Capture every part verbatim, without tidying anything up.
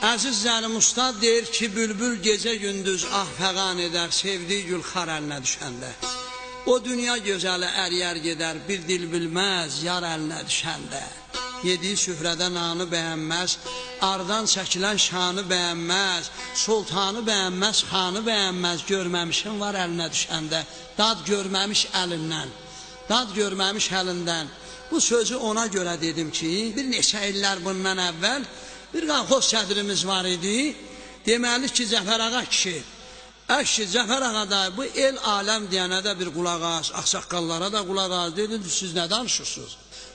عزیز زریم اوستاد دئییر کی، بولبول گئجه گوندوز آه فغان ائدر، سئودیگی گول خار الینه دوشنده. او دونیا گؤزلی ارییر گئدر، بیر دیل بیلمز، یار الینه دوشنده. یئدیگی سفره‌ده نانی بینمز، آردان چکیلن شانی بینمز، سلطانی بینمز، خانی بینمز، گؤرمه‌میشین وار الینه دوشنده. داد گؤرمه‌میش الیندن. داد گؤرمه‌میش الیندن. بو سؤزو اونا گؤره دئدیم کی، بیر نئچه ایللر بوندان اول بیر کولخوز صدریمیز وار ایدی. دئمه‌لی کی، جعفر آقا کیشی، آی کیشی، جعفر آقا دا، بو ائل عالم دئینه ده بیر قولاق آس، آغ‌ساققاللارا دا قولاق آس. دئدی: «سیز نه دانیشیرسینیز؟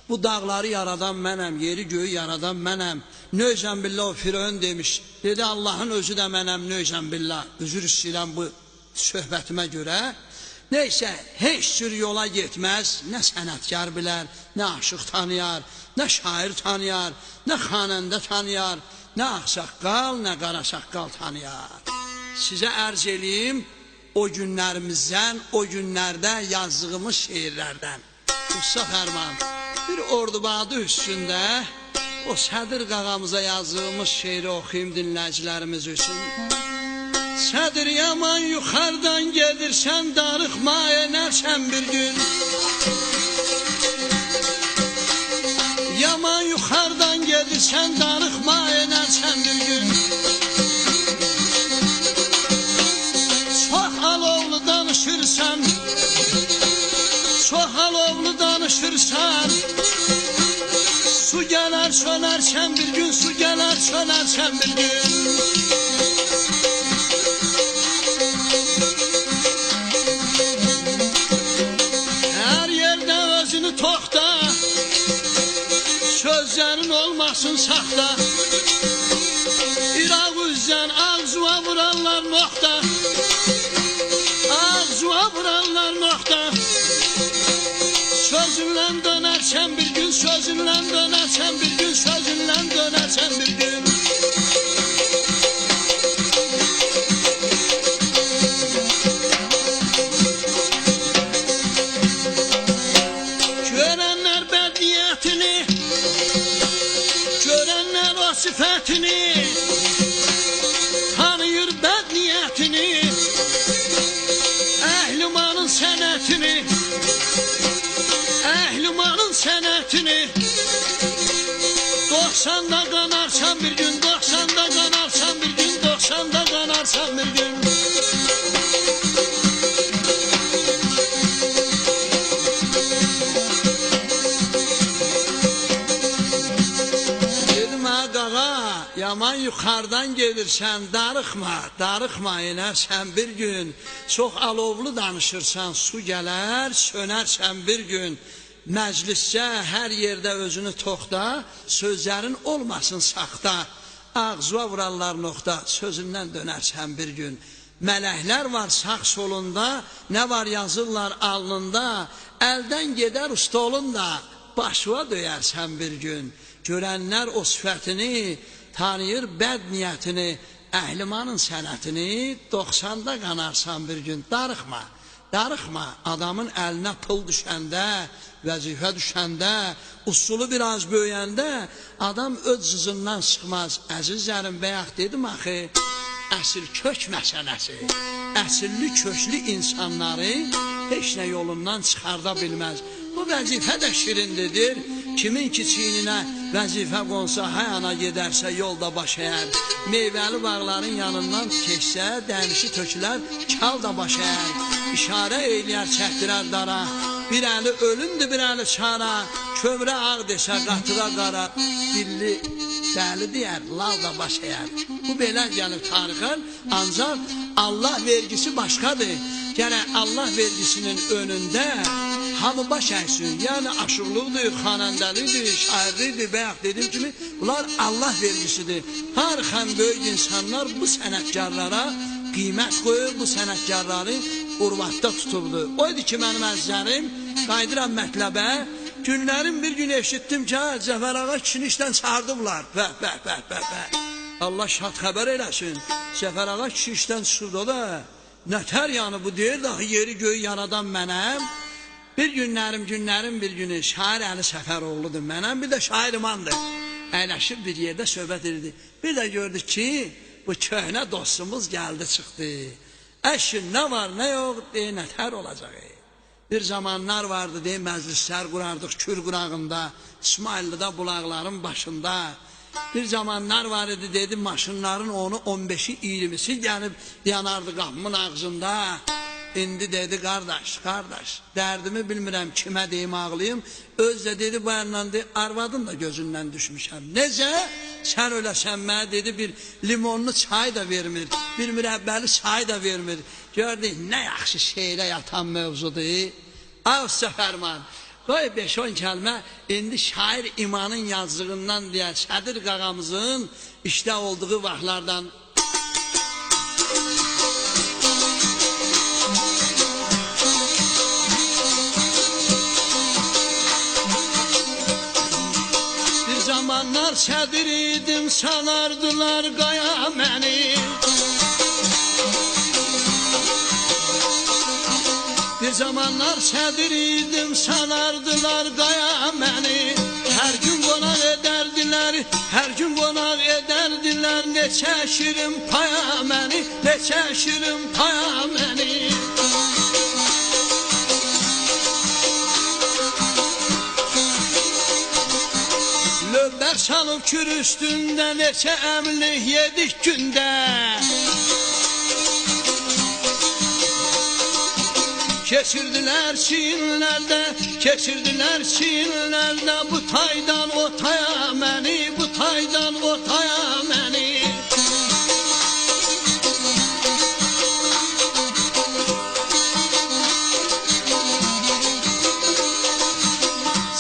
بو داغلاری یارادان منم، یئری گؤیو یارادان منم. نعوذ بالله، او فرعون دئمیش.» دئدی: «آللاهین اؤزو ده منم، نعوذ بالله. عذر ایسته‌ییرم بو صحبتیمه گؤره.» نئیسه، هئچ جور یولا گئتمز، نه صنعتکار بیلر، نه عاشیق تانییار، نه شاعر تانییار، نه خواننده تانییار، نه آغ‌ساققال، نه قاراساققال تانییار. سیزه عرض ائله‌ییم، او گونلریمیزدن، او گونلرده یازدیغیمیز شعرلردن. اوستا فرمان، بیر اردوبادی اوستونده او صدر قاغامیزا یازدیغیمیز شعری اوخویوم دینله‌ییجیلریمیز اوچون. صدر، یامان یوخاردان گئدیرسن، داریخما، ائنرسن بیر گون. یامان یوخاردان گئدیرسن، داریخما، ائنرسن بیر گون. چوخ آلوولو دانیشیرسان، چوخ آلوولو دانیشیرسان. سو گلر، سؤنرسن بیر گون، سو گلر، سؤنرسن بیر گون. هر یئرده اؤزونو توختا، سؤزلرین اولماسین ساختا. عراق اوزدن آغزیوا وورارلار نقطه، آغزیوا وورارلار نقطه. سؤزونله دؤنرسن بیر گون، سؤزونله دؤنرسن بیر گون، سؤزونله دؤنرسن بیر گون. گؤرنلر بدنیتینی، گؤرنلر او صفتینی، تانیییر بدنیتینی، اهلمانین صنعتینی، اهلمانین صنعتینی. دوخساندا قانارسان بیر گون، دوخساندا قانارسان بیر گون، دوخساندا قانارسان بیر گون. دئدیم: «آ قاغا، یامان یوخاردان گئدیرسن، داریخما، داریخما، ائنرسن بیر گون. چوخ آلوولو دانیشیرسان، سو گلر، سؤنرسن بیر گون. مجلسده، هر یئرده اؤزونو توختا، سؤزلرین اولماسین ساختا. آغزیوا وورارلار نقطه، سؤزوندن دؤنرسن بیر گون. ملکلر وار ساغ سولوندا، نه وار یازیرلار آلنیندا. الدن گئدر اوستولون دا، باشیوا دؤیرسن بیر گون. گؤرنلر او صفتینی، تانیییر بدنیتینی، اهلمانین صنعتینی، دوخساندا قانارسان بیر گون.» داریخما، داریخما. آدامین الینه پول دوشنده، وظیفه دوشنده، اصولو بیر آز بؤیوینده آدام اؤز جیزیندان چیخماز. عزیزلریم، بایاق دئدیم آخی، اصیل کؤک مسئله‌سی. اصیللی کؤکلو اینسانلاری هئچ نه یولوندان چیخاردا بیلمز. بو وظیفه ده شیریندیر. کیمین کی چیینینه وظیفه قونسا، های آنا، گئدرسه یولدا باش ایر. میوه‌لی باغلارین یانیندان کئچسه، دمیشی تؤکولر، کال دا باش ایر. اشاره ائیله‌یر، چکدیرر دارا. بیر الی اؤلومدور، بیر الی چارا. کؤمره آغ دئسه، قاتیغا قارا. دیللی دلی دئیر، لال دا باش ایر. بو بئله گلیر تاریخه. آنجاق الله وئرگیسی باشقادیر. گرک الله وئرگیسینین اؤنونده هامی باش اگسین. یعنی عاشیقلیقدیر، خواننده‌لیکدیر، شاعیرلیکدیر، بایاق دئدیگیم کیمی، بونلار الله وئرگیسیدیر. تاریخاً بؤیوک اینسانلار بو صنعتکارلارا قیمت قویوب، بو صنعتکارلاری اوروتدا توتوبدور. او ایدی کی، منیم عزیزلریم، قاییدیرام مطلبه، گونلرین بیر گونو ائشیتدیم کی، هه، جعفر آقا کیشینی ایشدن چیخاردیبلار. به، به، به، به، به. الله شاد خبر ائله‌سین. جعفر آقا کیشی ایشدن چیخیبدی، او دا نه‌تهر، یعنی، بو دئییردی آخی، یئری گؤیو یارادان منم. بیر گونلرین، گونلرین بیر گونو شاعیر علی صفراوغلودور منم، بیر ده شاعیر اماندیر. اَیلشیب بیر یئرده صحبت ائدیردی. بیر ده گؤردو کی، بو کؤهنه دوستوموز گلدی چیخدی. «عشقیم، نه وار، نه یوخ؟» دئییر: «نه‌تهر اولاجاق، ائ؟» بیر زامانلار واردی، دئییر، مجلسلر قوراردیق کور قیراغیندا، اسماعیللی‌ده، بولاقلارین باشیندا. بیر زامانلار وار ایدی، دئدی، ماشینلارین اونو، اون بئشی، اییرمیسی گلیب یاناردی قاپیمین آغزیندا. ایندی دئدی: «قارداش، قارداش، دردیمی بیلمیرم کیمه دئییم، آغلاییم.» اؤزو ده دئدی: «بو الینن»، دئدی، «آروادین دا گؤزوندن دوشموشم.» «نئجه؟ سن اؤله‌سن منه»، دئدی، «بیر لیمونلو چای دا وئرمیر، بیر مربالی چای دا وئرمیر.» گؤردون، نه یاخشی شعره یاتان موضوعدور. آی اوستا فرمان، قوی بئش-اون کلمه ایندی شاعر ایمانین یازدیغیندان دئیک، صدر قاقامیزین ایشده اولدوغو واختلاردان. بیر زامانلار صدر ایدیم، ساناردیلار قایا منی. بیر زامانلار صدر ایدیم، ساناردیلار قایا منی. هر گون قوناق ائدردیلر، هر گون قوناق ائدردیلر، نئچه شیرین پایا منی، نئچه شیرین پایا منی. لؤوبر سالیب کور اوستونده، نئچه املیک یئدیک گونده. کئچیردیلر چیگنلرده، کئچیردیلر چیگنلرده، بو تایدان او تایا منی، بو تایدان او تایا منی.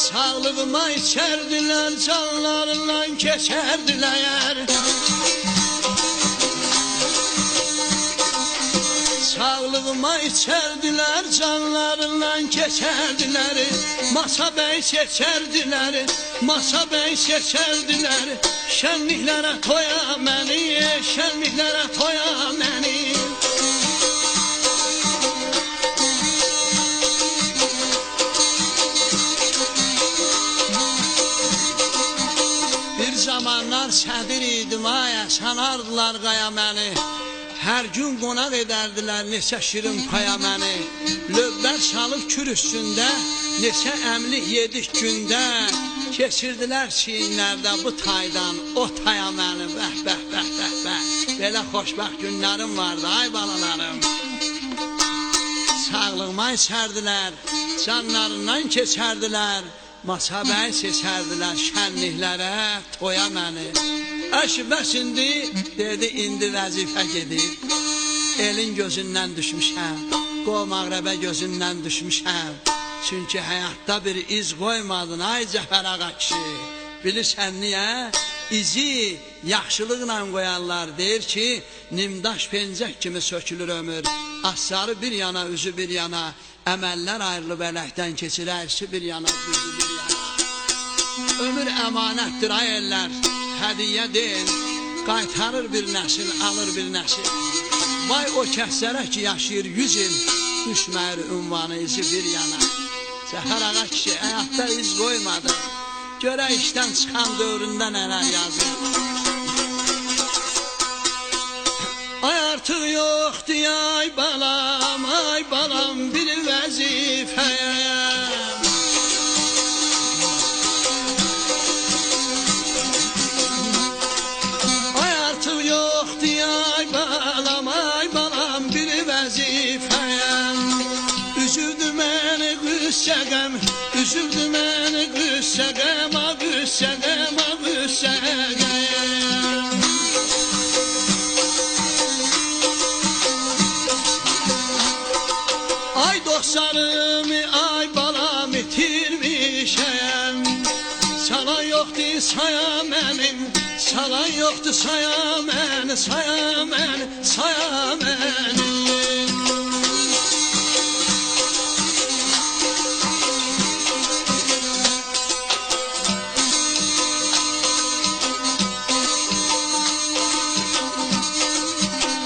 ساغلیغیما ایچردیلر، جانلاریندان کئچردیلر. ساغلیغیما ایچردیلر، جانلاریندان کئچردیلر. ماسا بی سئچردیلر، ماسا بی سئچردیلر. شنلیکلره تویا منی، شنلیکلره تویا منی. بیر زامانلار صدر ایدیم، آی، ساناردیلار قایا منی. هر گون قوناق ائدردیلر نئچه شیرین پایا منی. لؤوبر سالیب کور اوستونده، نئچه املیک یئدیک گونده. کئچیردیلر چیگنلرده بو تایدان او تایا منی. به، به، به، به، به. بئله خوشبخت گونلریم واردی، آی بالالاریم. ساغلیغیما ایچردیلر، جانلاریندان کئچردیلر. ماسا بی سئچردیلر شنلیکلره تویا منی. ائشی، بس ایندی، دئدی، ایندی وظیفه گئدیر. ائلین گؤزوندن دوشموشم، قوم اقربا گؤزوندن دوشموشم. چونکی حیاتدا بیر ایز قویمادین، آی جعفر آقا کیشی. بیلیرسن نییه؟ ایزی یاخشیلیقلا قویارلار. دئییر کی، نیمداش پئنجک کیمی سؤکولور عؤمور. آسلاری بیر یانا، اوزو بیر یانا، عمللر آیریلیب الکدن کئچیر، هر ایکیسی بیر یانا، گوجو بیر یانا. عؤمور امانتدیر، آی ائللر، هدیه دئییل. قایتاریر بیر نسیل، آلیر بیر نسیل. وای او کسلره کی یاشاییر یوز ایل، دوشمه‌ییر عنوانی، ایزی بیر یانا. جعفر آقا کیشی حیاتدا ایز قویمادی. گؤرک ایشدن چیخان دؤورونده نه‌لر یازیر. آی آرتیق یوخدور، آی بالام، آی بالام، بیر وظیفه‌یم. آی آرتیق یوخدور، آی بالام، آی بالام، بیر وظیفه‌یم. اوزوردو منی غصه غم، اوزوردو منی غصه غم، آ غصه غم، آ غصه غم. آی دوستلاریمی، آی بالام، ایتیرمیشم. سالان یوخدور سایا منی، سالان یوخدور سایا منی، سایا منی، سایا منی.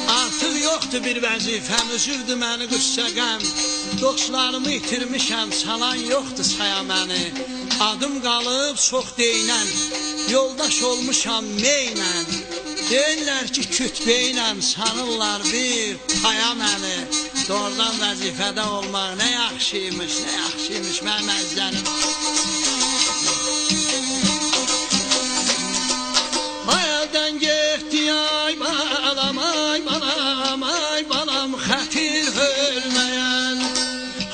آرتیق یوخدور بیر وظیفه‌م، اوزوردو منی غصه غم. دوستلاریمی ایتیرمیشم، سالان یوخدور سایا منی. آدیم قالیب چوخ دئینن، یولداش اولموشام می‌ینن. دئییرلر کی، کوتبه‌ینن سالیرلار بیر تایا منی. دوغرودان وظیفه‌ده اولماق نه یاخشی‌یمیش، نه یاخشی‌یمیش، منیم عزیزلریم. آی الدن گئتدی، آی بالام، آی بالام، آی بالام، خاطیر حؤرمه‌ین.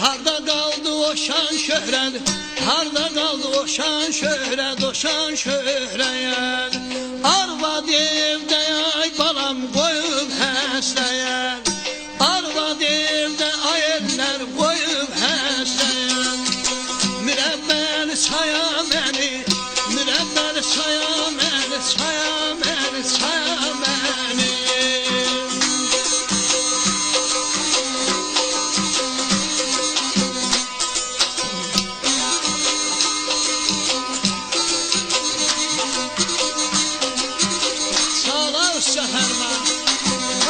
هاردا قالدی او شان شهرت، هاردا قالدی او شان شهرت، او شان شهرت؟ آرواد ائوده، آی بالام، قویوب هسته‌ین. آرواد ائوده، آی ائللر، قویوب هسته‌ین. مربعه‌لی چایا منی، مربعه‌لی چایا منی، چایا منی، چایا منی. ساغ اول، سفر وار.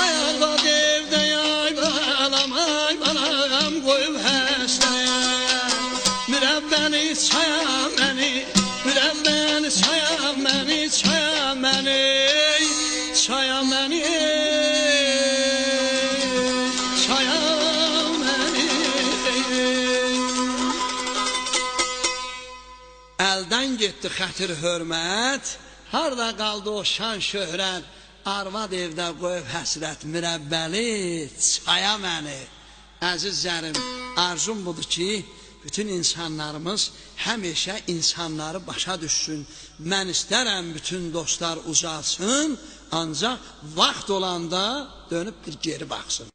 آی آرواد ائوده، آی بالام، آی بالام، قویوب هسته‌ین. مربعه‌لی چایا منی، مربعه‌لی چایا منی، چایا منی، چایا منی، چایا منی. الدن گئتدی خاطیر حؤرمت، هاردا قالدی او شان شهرت؟ آرواد ائوده قویوب حسرت، مربعه‌لی چایا منی. عزیزلریم، آرزوم بودور کی، بوتون اینسانلاریمیز همیشه اینسانلاری باشا دوشسون. من ایسترم بوتون دوستلار اوجالسین، آنجاق واخت اولاندا دؤنوب بیر گئری باخسین.